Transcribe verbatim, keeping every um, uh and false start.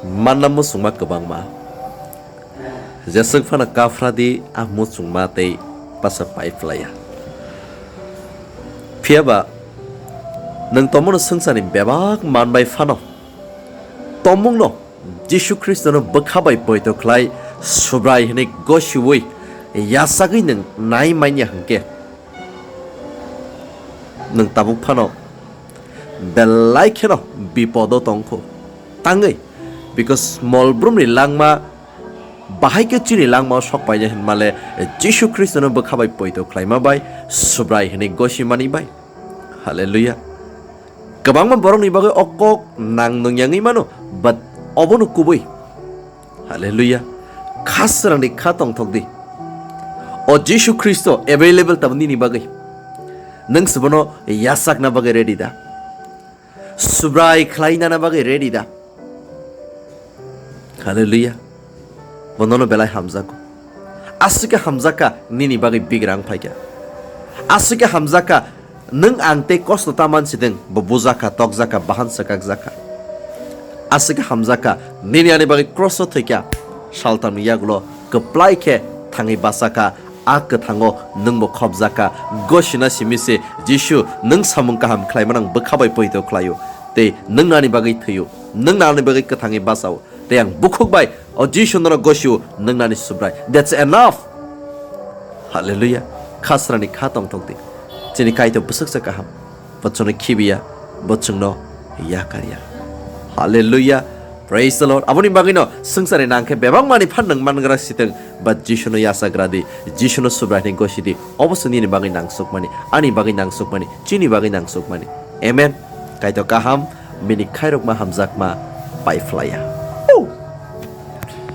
Manna muchungma kwbangma. Jeswk phano kaphradi a muchungma tei basa pai phlaiya. Phiyaba nwng tomono swngcharni bebak manbai phano, tomungno Jisu Khristono bwkha bai poito khlai Subrai hwnwi gosiui yachagwi nwng nai manya hwnkhe, nwng tabuk phano belai kheno bipodo tongkho. Tangwi, because mol brumni langma bahai khe chini langmao sok painai hwnmale Jisu Khristono bwkha bai poito khlaima bai, Subrai hwnwi gosimani bai. Hallelujah. Kwbangma borokni bagwi o kok nang nung yangwi mano, but obono kubui. Hallelujah. Kha srangni kha tongthok di. O Jisu Khristo available tamo nini bagwi. Nwng se bono yachakna bagwi ready da? Subrai khlainana bagwi ready da? Hallelujah. Bo nono belai hamjago. Aswk khe hamjakha nini bagwi bigrang phaikha. Aswk khe hamjakha nwng ang tei kosto ta mansidwng bo bujakha, tokjakha, bahan swkakjakha. Aswk khe hamjakha nini ani bagwi cross-o thwikha, saltamni yagulo kwplai khe thangwi bachakha, a kwthango nwngbo khopjakha. Gosina simi se, Jisu, nwng samung kaham khlaimano ang bwkha bai poito khlaio, tei nwng nani bagwi thwio, nwng nani bagwi kwthangwi bachao, tei ang bukhuk bai o Jisu nono gosio, nwng nani Subrai. That's enough. Hallelujah. Kha srani kha tongthok di. Chini Kaitor bwswk se kaham. Bo chwngno khibiya, bo chwngno yakarya. Hallelujah. Praise the Lord. Aboni bagwino swngcharni nang khe bebak mani phan nwng mangra sitwng, but Jisuno yachagra di, Jisuno Subrai hwnwi gosi di. Obo se nini bagwi nangsukmani, ani bagwi nangsukmani, chini bagwi nangsukmani. Amen. Kaitor kaham, bini khairokma hamjakma pai phlaiya. Oh!